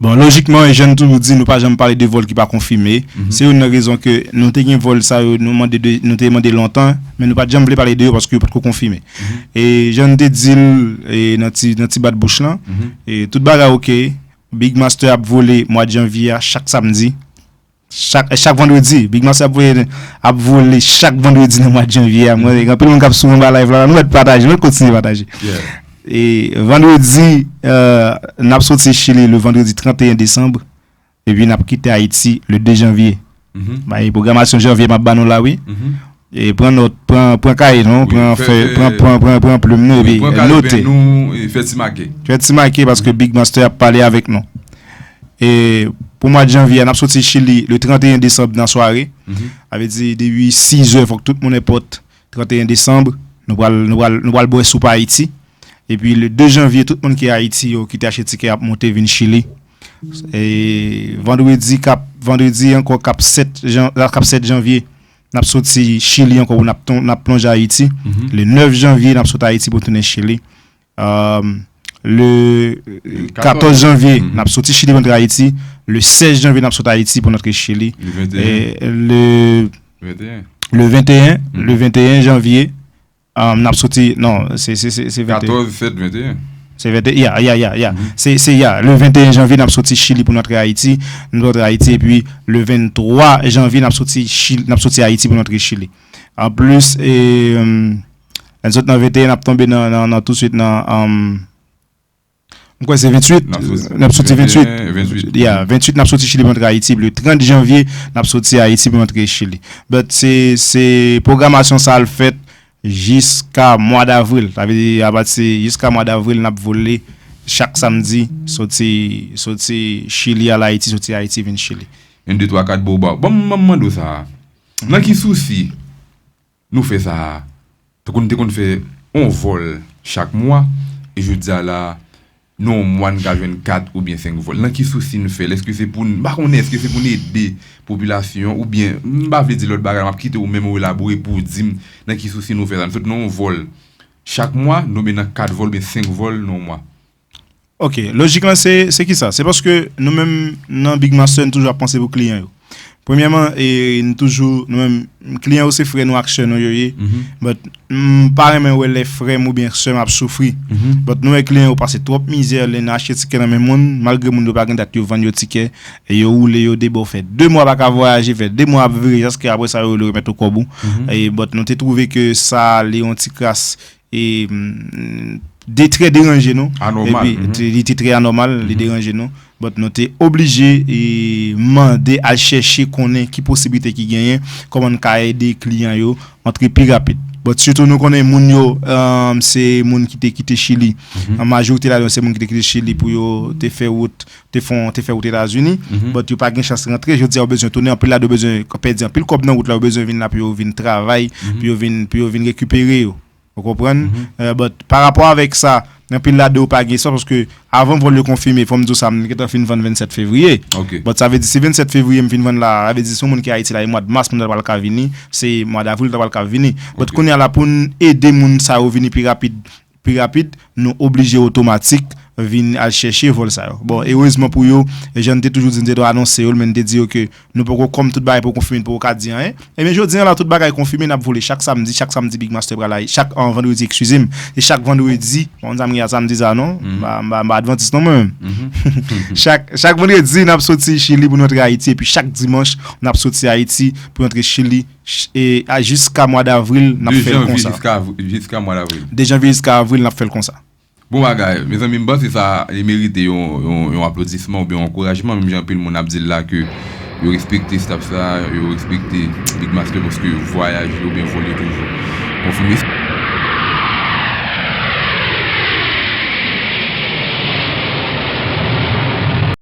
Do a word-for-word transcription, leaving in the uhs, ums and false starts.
Bon, lojikman, jan n toujou di, nou pa janm pale de vòl ki pa konfime. Se youn nan rezon ke nou te gen vòl sa yo, nou mande de, nou te mande lontan, men nou pa t janm vle pale de yo paske yo potko konfime. E jan n te di l, e nan ti, nan ti bat bouch lan, e tout bagay oke. Big Master ap vole mwa janvye a chak samdi. Chak, chak vandredi, Big Master ap vole, ap vole chak vandredi nan mwa janvye a. Mwen, gen anpil moun k ap swiv anba live la, nou mèt pataje, nou mèt kontinye pataje. E vandredi, euh, n ap soti Chili le vandredi trannteyen desanm, epi n ap kite Ayiti le de janvye. Bay pwogramasyon janvye m ap ba nou la, wi. E pran nòt, pran, pran kaye nou, pran fè, pran, pran, pran, pran plim nou, epi note. Fè ti make. Fè ti make paske Big Master ap pale avèk nou. E pou mwa janvye a, n ap soti Chili le trannteyen desanm nan sware. Sa vle di, depi sizè, fòk tout moun enpòt trannteyen desanm, nou pral, nou pral, nou pral bwè soup Ayiti. Epi le de janvye, tout moun ki Ayiti yo, ki te achte tikè, ap monte vin Chili. E vandredi, k ap, vandredi ankò, k ap sèt jan, k ap sèt janvye, n ap soti Chili ankò, pou n ap ton, n ap plonje Ayiti. Le nèf janvye, n ap soti Ayiti pou n tounen Chili. Euh, le katòz janvye, n ap soti Chili pou n antre Ayiti. Le sèz janvye, n ap soti Ayiti pou n antre Chili. E le, le venteyen, le venteyen janvye, euh, n ap soti, non, se, se, se, se venteyen. Se venteyen, ya, ya, ya, ya. Se, se, ya, le venteyen janvye, n ap soti Chili pou n antre Ayiti. Nou antre Ayiti, epi le venntwa janvye, n ap soti Chili, n ap soti Ayiti pou n antre Chili. Anplis, e, euh, lè n sot nan venteyen, n ap tonbe nan, nan, nan touswit nan, euh, m kwè se venntuit. N ap soti venntuit. Ya, venntuit, n ap soti Chili pou antre Ayiti. Le trant janvye, n ap soti Ayiti pou antre Chili. But se, se pwogramasyon sa al fèt jiska mwa davril. Sa vle di, apati jiska mwa davril, n ap vole chak samdi, soti, soti Chili al Ayiti, soti Ayiti vin Chili. Yon, de, twa, kat, bow, baw. Bon, m, m mande w sa a. Nan ki sousi nou fè sa a? Tankou n te konn fè yon vòl chak mwa, e jodi a la, nan yon mwa n ka jwenn kat oubyen senk vòl. Nan ki sousi n fè l? Èske se pou n, m pa konnen, èske se pou n ede popilasyon, oubyen, m pa vle di lòt bagay, m ap kite ou menm ou elabore pou w di m nan ki sousi nou fè sa. Nou sot nan yon vòl chak mwa, nou tonbe nan kat vòl oubyen senk vòl nan yon mwa. Ok, lojik lan se, se kisa? Se paske nou menm nan Big Master, n toujou ap panse pou kliyan yo. Premyèman, e, n toujou, nou menm, kliyan yo se frè nou ak sè nou yo ye. But m pa renmen wè lè frè m oubyen sè m ap soufri. But nou wè kliyan yo pase twòp mizè lè n achte tikè nan men moun, malgre moun yo pa gen dat yo vann yo tikè, e yo woule yo debò, fè de mwa pa ka vwayaje, fè de mwa ap vire, jaske apre sa yo rele remèt ou kòb ou. E, but nou te twouve ke sa ale yon ti kras e, mm, de, trè deranje nou. Anòmal. Epi, te, li te trè anòmal, li deranje nou. But nou te oblije, e, mande al chèche konnen ki posiblite ki genyen, kòman n ka ede kliyan yo antre pi rapid. But sitou nou konnen moun yo, um, se moun ki te kite Chili. An majorite ladan yo se moun ki te kite Chili pou yo te fè wout, te fon, te fè wout Etazini. But yo pa gen chans rantre. Jodi a yo bezwen tounen, anpil ladan yo bezwen pèdi anpil kòb nan wout la, yo bezwen vin la pou yo vin travay, pou yo vin, pou yo vin rekipere yo. Ou konprann? Eh, but pa rapò avèk sa, anpil ladan yo pa gen espas, paske avan vòl yo konfime, fò m di w sa, m gentan fin vann vennsèt fevriye. But sa vle di, si vennsèt fevriye m fin vann la, sa vle di, si yon moun ki Ayiti la, e mwa mas moun nan pral ka vini, se mwa davril ta pral ka vini. But kounye a la, pou n ede moun sa yo vini pi rapid, pi rapid, nou oblije otomatik vin al chèche vòl sa yo. Bon, erezman pou yo, jan n te toujou di, n te dwe anonse yo, men n te di yo ke nou poko, kòm tout bagay poko konfime, n poko ka di anyen. Ebyen, jodi a la, tout bagay konfime, n ap vole chak samdi, chak samdi Big Master pral la, chak, an, vandredi, eskize m, e chak vandredi, bon, sa m gen a samdi sa, non? M pa, m pa, m pa advantis non, mwen menm. Chak, chak vandredi, n ap soti Chili pou n antre Ayiti, epi chak dimanch, n ap soti Ayiti pou n antre Chili, ch-, e, a, jiska mwa davril, n ap fè l konsa. Jiska, jiska mwa davril. De janvye jiska avril, n ap fè l konsa. Bon bagay, mezanmi, m panse sa li merite yon, yon, yon aplodisman oubyen yon ankourajman, menm jan anpil moun ap di l la ke yo respekte staff sa, yo respekte Big Master paske vwayaj li oubyen vòl li toujou konfime.